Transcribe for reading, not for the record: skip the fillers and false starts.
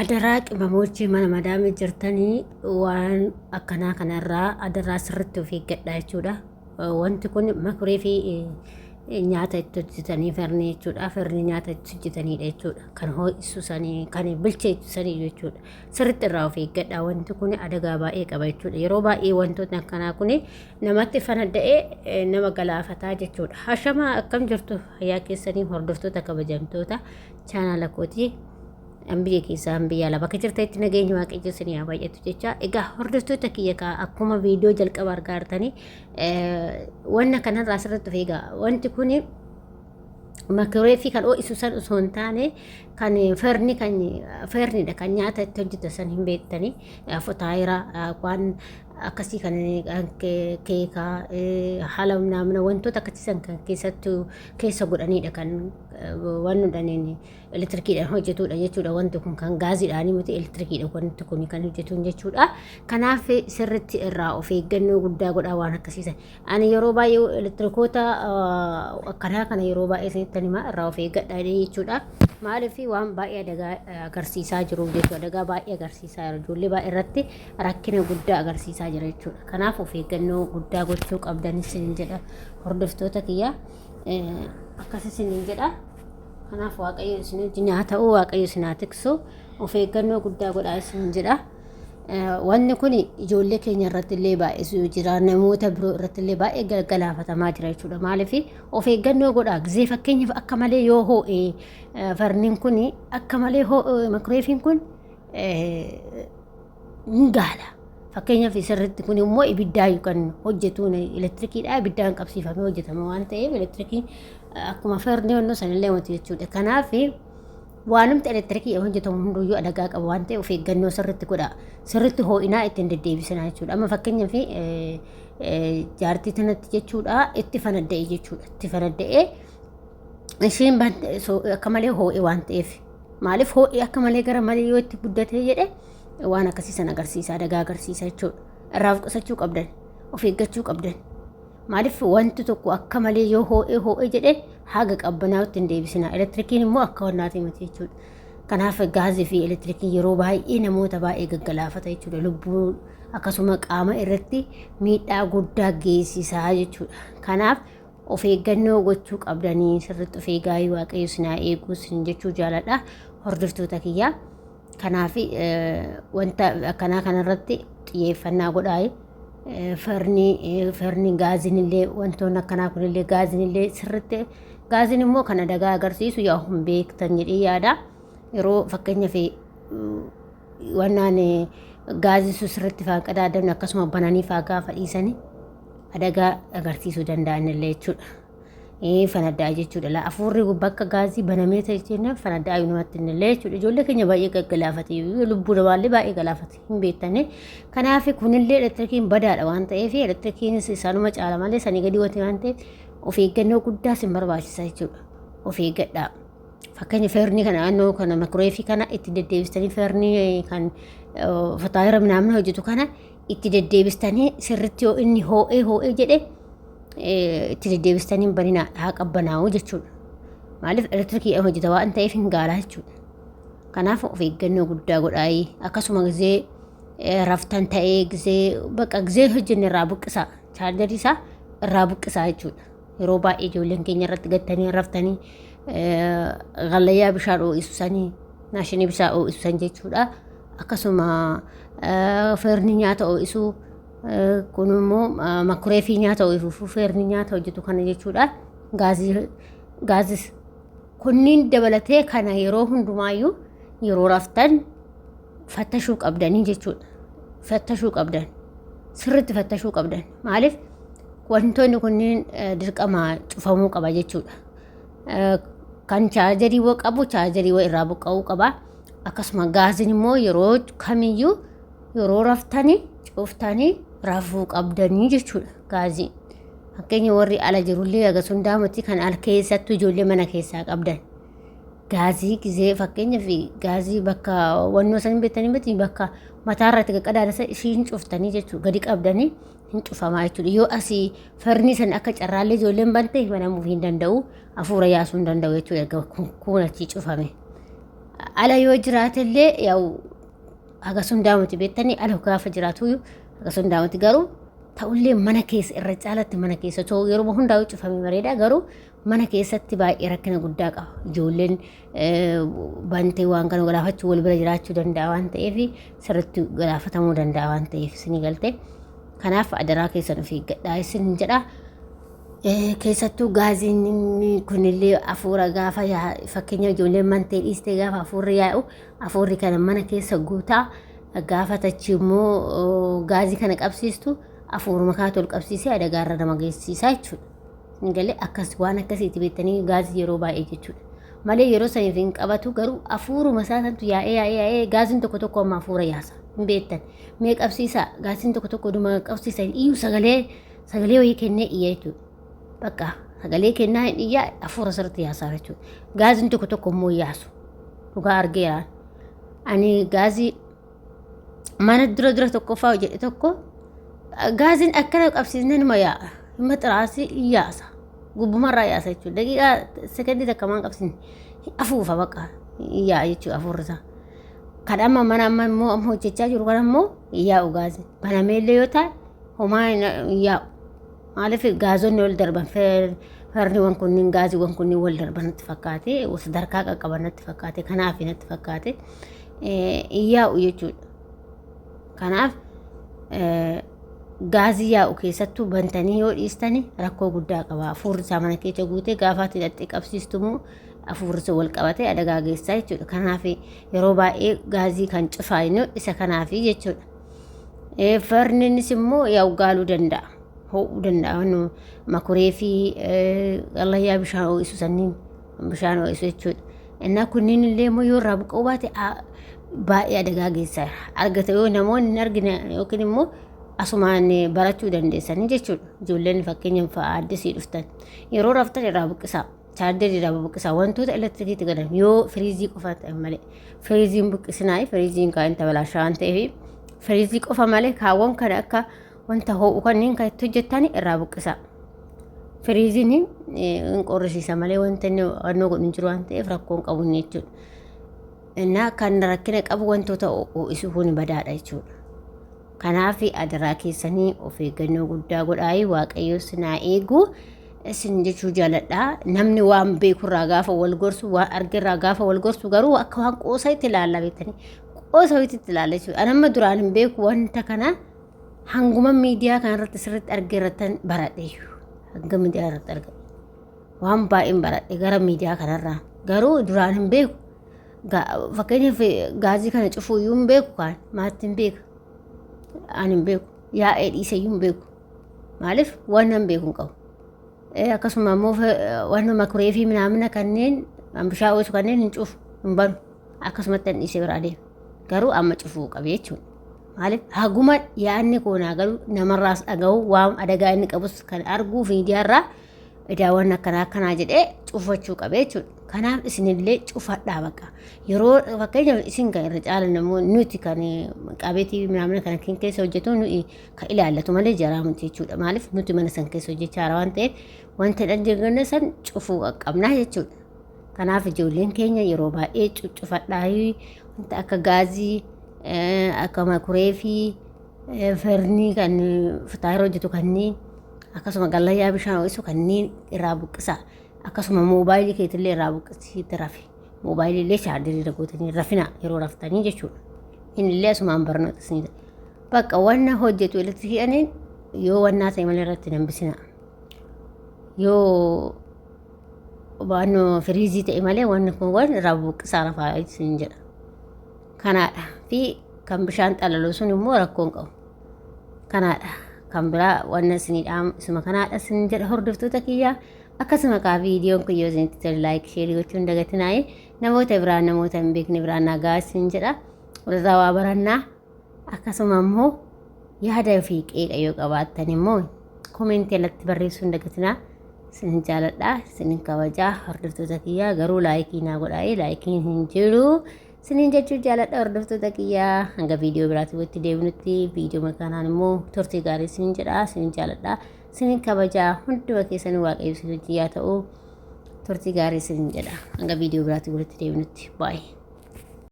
Adaraa qimamochii mana madaamii jirtanii waan akkanaa kanarraa adaraa sirriitti of eeggadhaa jechuudha. Wanti kun makuree fi nyaata itti hojjetanii ferni jechuudha. Ferni nyaata itti hojjetanidha jechuudha. Kan ho'isu sanii kan bilcheessu sanii jechuudha. Sirriitti irraa of eeggadhaa. Wanti kun adagaa baay'ee qaba jechuudha. Yeroo baay'ee wantootni akkanaa kun namatti fanadda'ee nama galaafataa jechuudha. Hashamaa akkam jirtu fayyaa keessanii hordoftoota kabajamtoota chaanaala kootii. An biyya keessaa an biyya alaa bakka jirtanitti nageenyi waaqayyo isin haa baay'atu jecha. Egaa hordoftoota kiyya kaa akkuma viidiyoo jalqaba argaa jirtanii wanna kanarraa asirratti of eegaa. Wanti kun makiroofii kan ho'isu san osoo hin taane kan ferni kan fernidha kan nyaata itti hojjetan san hin beektanii fotaayiraa waan akkasii kan keekaa haala naamna wantoota akkasii san kan keessattuu keessa godhanidha kan waan nuudhaniin elektirikiidhaan hojjetudha jechuudha. Wanti kun kan gaaziidhaan miti elektirikiidha wanti kun kan hojjetuun jechuudha. Kanaaf sirritti irraa of eeggannoo guddaa godhaa waan akkasiisan. Ani yeroo baay'ee elektirikoota akkanaa kana yeroo baay'ee isinitti himaa irraa of eeggadhaa jechuudha. Maaliif waan baay'ee adagaa agarsiisaa jiru jechuudha. Adagaa baay'ee agarsiisaa jira. Ijoollee baay'ee irratti rakkina guddaa agarsiisaa jira jechuudha. Kanaaf of eeggannoo guddaa gochuu qabdan isin jedha hordoftoota kiyya. Akkas isiniin jedha. Kanaaf Waaqayyo isin wajjin haa ta'u, Waaqayyo isin haa tiksu, of eeggannoo guddaa godhaa isin jedha. Wanni kun ijoollee keenya irratti illee baay'isuu jira, namoota biroo irratti illee baay'ee galaafatamaa jira jechuudha. Maaliif of eeggannoo godhaa gisee fakkeenyaaf akka malee yoo hoo'e farniin kun akka malee hoo'e makireefiin kun hin gaala. Fakkeenyaaf sirriitti kun immoo ibiddaa kan hojjetuun elektirikiidha. Ibiddaan qabsiifamee hojjetama waan ta'eef elektirikiin akkuma ferneonnoo sanillee wanti jechuudha. Kanaaf waanumti elektirikii hojjetamu hunduyyuu adagaa qaba waan ta'eef of eeggannoo sirriitti godha. Sirriitti hoo'inaa ittiin deddeebisinaa jechuudha. Amma fakkeenyaaf jaartii tanatti jechuudha itti fanadda'e jechuudha. Itti fanadda'ee isheen akka malee hoo'e waan ta'eef maaliif hoo'e akka malee gara malee yoo itti guddatee jedhe waan akkasii san agarsiisa adagaa agarsiisa jechuudha. Irraa of qusachuu qabdan of eeggachuu qabdan. Maaliif wanti tokko akka malee yoo hoo'ee hoo'ee jedhe haga qabbanaa'utti hin deebisina. Elektirikiin immoo akka wannaati miti jechuudha. Kanaaf gaazii fi elektirikiin yeroo baay'ee namoota baay'ee gaggalaafata jechuudha. Lubbuu akkasuma qaama irratti miidhaa guddaa geessisaa jechuudha. Kanaaf of eeggannoo gochuu qabdanii sirriitti of eegaa waaqayyo isin haa eeguu isin jechuu jaaladha hordoftoota kiyyaa. Kanaaf wanta akkanaa kanarratti xiyyeeffannaa godhaa. Farni farni gaaziin illee wantoonni akkanaa kunillee gaaziin illee sirriitti gaaziin immoo kan adagaa agarsiisu yaa hin beektan jedhee yaada. Yeroo fakkeenyaaf wannaan gaazii sun sirriitti faan qadaadamne akkasuma bananii faa gaafa dhiisanii adagaa agarsiisuu danda'an illee jechuudha. Fanaddaa jechuudha. Laa afuurri bakka gaazii banamee ta'e jennaan fanaddaa namatti hin illee jechuudha. Ijoollee keenya baay'ee gaggalaafate lubbuu namaallee baay'ee galaafate hin beektani. Kanaaf kunillee elektirikiin badaadha waan ta'eef elektirikiinis isaanuma caala malee sanii gadi wanti waan ta'eef of eeggannoo guddaa isin barbaachisa jechuudha. Of eeggadhaa. Fakkeenya feernii kana naannoo kana makiroofii kana itti deddeebistanii feernii kan fataayira minaamina hojjetu kana itti deddeebistanii sirritti yoo inni hoo'ee hoo'ee jedhe itti deddeebistanii hin baninaa haa qabbanaa'u jechuudha. Maaliif elektirikiidhaan hojjeta waan ta'eef hin gaalaa jechuudha. Kanaaf of eeggannoo guddaa godhaayii akkasuma gizee raftan ta'ee gizee bakka gizee hojjenne irraa buqqisaa chaarjarii isaa irraa buqqisaa jechuudha. Yeroo baay'ee ijoolleen keenya irratti gattanii raftanii gallayyaa bishaan ho'isu sanii maashinii bishaan ho'isu san jechuudha. Akkasuma feerni nyaata ho'isu kun immoo makureefii nyaata ho'isu feerni nyaata hojjetu kana jechuudha. Gaazii gaazis kunniin dabalatee kana yeroo hundumaayyuu yeroo raftan fattashuu qabdanii jechuudha. Fattashuu qabdan. Sirriitti fattashuu qabdan. Maaliif wantoonni kunniin dirqama cufamuu qaba jechuudha. Kan chaarjarii qabu chaarjarii irraa buqqa'uu qaba. Akkasuma gaaziin immoo yeroo kamiyyuu yeroo raftanii cuftanii rafuu qabdanii jechuudha gaazii. Fakkeenya warri ala jirullee hagas hundaa miti kan ala keessattuu ijoollee mana keessaa qabdan. Gaazii gizee fakkeenyaaf gaazii bakka wannoo san beektanii miti bakka mataa irratti qaqqadaadha ishiin cuftanii jechuudha gadi qabdanii hin cufamaa jechuudha. Yoo asii farni san akka carraallee ijoolleen bante banamuuf hin danda'u hafuura yaasuu hin danda'u jechuudha kun achii cufame. Ala yoo jiraatellee yaa'u hagas hundaa miti beektanii ala gaafa jiraatu hagas hundaa miti garuu ta'ullee mana keessa irra caalatti mana keessa osoo yeroo hundaa cufame bareeda garuu mana keessatti baay'ee rakkina guddaa qaba. Ijoolleen bantee waan kana galaafachuu wal bira jiraachuu danda'a waan ta'eef sirriitti galaafatamuu danda'a waan ta'eef isinii galte. Kanaaf adaraa keessan of eeggadhaa isin jedha. Keessattuu gaaziin kunillee afuura gaafa fakkeenya ijoolleen mantee dhiistee gaafa afuurri yaa'u afuurri kana mana keessa guutaa gaafa tachi immoo gaazii kana qabsiistu afuuruma kaatu ol qabsiisee adagaarra nama geessisaa jechuudha. Galee akkas waan akkasiitti beektanii gaazii yeroo baay'ee jechuudha. Malee yeroo saniif hin qabatu garuu afuuruma isaa santu yaa'ee yaa'ee yaa'ee gaaziin tokko tokko amma afuura yaasa hin beektan. Mee qabsiisaa gaaziin tokko tokko dhuma qabsiisan iyyuu sagalee sagalee wayii kennee iyya jechuudha. Bakka sagalee kennaa hin iyyaa afuura sirriitti yaasaa jechuudha. Gaaziin tokko tokko immoo yaasu. Dhugaa argeera. Ani gaazii mana dura dura tokkoffaa hojjedhe tokko gaaziin akkana qabsiisnee numa yaa'a. Hima xiraasii hin yaasa. Gubbumarraa yaasa jechuudha. Daqiiqaa sekondii takka maan qabsiisne afuufa bakka hin yaa'a jechuudha afuurri isaa. Kan amma mana amma immoo amma hojjechaa jiru kana immoo hin yaa'u gaaziin. Banameellee yoo ta'e homaa hin yaa'u. Maaliif gaazonni wal darban farniiwwan kunniin gaaziiwwan kunniin wal darban natti fakkaate sadarkaa qaqqaban natti fakkaate kanaaf natti fakkaate hin yaa'u jechuudha. Kanaaf gaazii yaa'u keessattuu bantanii yoo dhiistani rakkoo guddaa qaba. Afuurri isaa mana keessa guutee gaafa ati hidhattee qabsiistu immoo afuurri sun wal qabatee adagaa geessaa jechuudha. Kanaaf yeroo baay'ee gaazii kan cufaa isa kanaaf jechuudha. Farniinis immoo yaa'u gaaluu danda'a. Ho'uu danda'a. Makuree fi qallayyaa bishaan ho'isu sanniin bishaan ho'isu jechuudha. Innaa kunniin illee immoo yoo irraa buqqa'uu baate baay'ee adagaa geessaa argata yoo namoonni hin argine yookiin immoo asumaan barachuu dandeessanii jechuudha. Ijoolleen fakkeenyaaf fa'aa addisii dhuftan yeroo raftan irraa buqqisaa chaarjerii irraa buqqisaa wantoota elektirikiitti galan yoo firiizii qofa ta'e malee firiiziin buqqisinaa firiiziin kaan tabalaashaa waan ta'eef firiizii qofa malee kaawwan kana akka wanta ho'u kanneen kan itti hojjettan irraa buqqisaa. Firiiziin hin qorrisiisa malee wanta inni hannoo godhu hin jiru waan ta'eef rakkoo hin qabu inni jechuudha. Innaa kan rakkina qabu wantoota ho'isu kun badaadha jechuudha. Kanaaf adaraa keessanii of eeggannoo guddaa godhaayi waaqayyo sinaa eegu isin jechuu jaaladha. Namni waan beekurraa gaafa wal gorsu waan argerraa gaafa wal gorsu garuu akka waan qoosa itti ilaalla beektanii qoosa itti ilaalla jechuudha. Ani amma duraan hin beeku wanta kana hanguma miidiyaa kanarratti sirriitti argee irrattan baradhe hanga miidiyaa irratti argadhe waan baay'een baradhe gara miidiyaa kanarraa garuu duraan hin beeku fakkeenyaaf gaazii kana cufuu iyyuu hin beeku kaan maatti hin beeka ani hin beeku yaa'ee dhiise iyyuu hin beeku maaliif waan nan beeku hin qabu akkasuma immoo waan makuree fi minaamina kanneen bishaan oolchu kanneen hin cufu hin banu akkasumatti hin dhiisee biraa deema garuu amma cufuu qabe jechuudha. Maaliif haguma yaadni koo naa galu namarraas dhaga'u waan adagaa inni qabus kan arguu miidiyaarraa idaawwan akkanaa akkanaa jedhee cufachuu qabe jechuudha. Kanaaf isinillee cufadhaa bakka. Yeroo fakkeenyaaf isin kan irra caalan namoonni nuti kan qabeetii minaamina kana kan keessa hojjetu nuyi kan ilaallatu malee jaraa miti jechuudha. Maaliif nuti mana san keessa hojjechaa jira waan ta'eef wanta hin arganne san cufuu qabnaa jechuudha. Kanaaf ijoolleen keenya yeroo baay'ee cuccufadhaa wanta akka gaazii akka makuree fi fernii kan fitaayira hojjetu kanneen akkasuma gallayyaa bishaan ho'isu kanneen irraa buqqisaa akkasuma moobaayilii keetillee irraa buqqisiitti rafi moobaayilii illee chaarjerii irra gootanii rafina yeroo raftanii jechuudha. Inni illee asumaan barnoota isinii ta'a. Bakka wanna hojjetu elektirikiidhaan yoo wannaa ta'e malee irratti hin hambisina. Yoo waan firiizii ta'e malee wanni kun waan irraa buqqisaa rafaa isin jedha. Kanaadha fi kan bishaan xalalu sun immoo rakkoo hin qabu. Kanaadha kan biraa wanna isinii dhaamu isuma kanaadha isin jedha hordoftoota kiyyaa. Akkasuma kaa viidiyoon kun yoo isinitti tole like share gochuun hin dagatinaayi namoota biraan namoota hin beekne biraan nagaa isin jedha. Walirraa waa barannaa. Akkasuma immoo yaada fi qeeqa yoo qabaattan immoo komentii alatti barreessuu hin dagatinaa. Isin jaaladha, isin kabajaa hordoftoota kiyyaa garuu laayikii naa godhaa laayikiin hin jiru. Isiniin jechuu jaaladha hordoftoota kiyyaa hanga viidiyoo biraatti walitti deebinutti viidiyoo kanaan immoo turtii gaarii isin jedha isin jaaladha isin kabajaa hunduma keessanii waaqayyo isin wajjin yaa ta'u turtii gaarii isin jedha hanga viidiyoo biraatti walitti deebinutti baay'ee.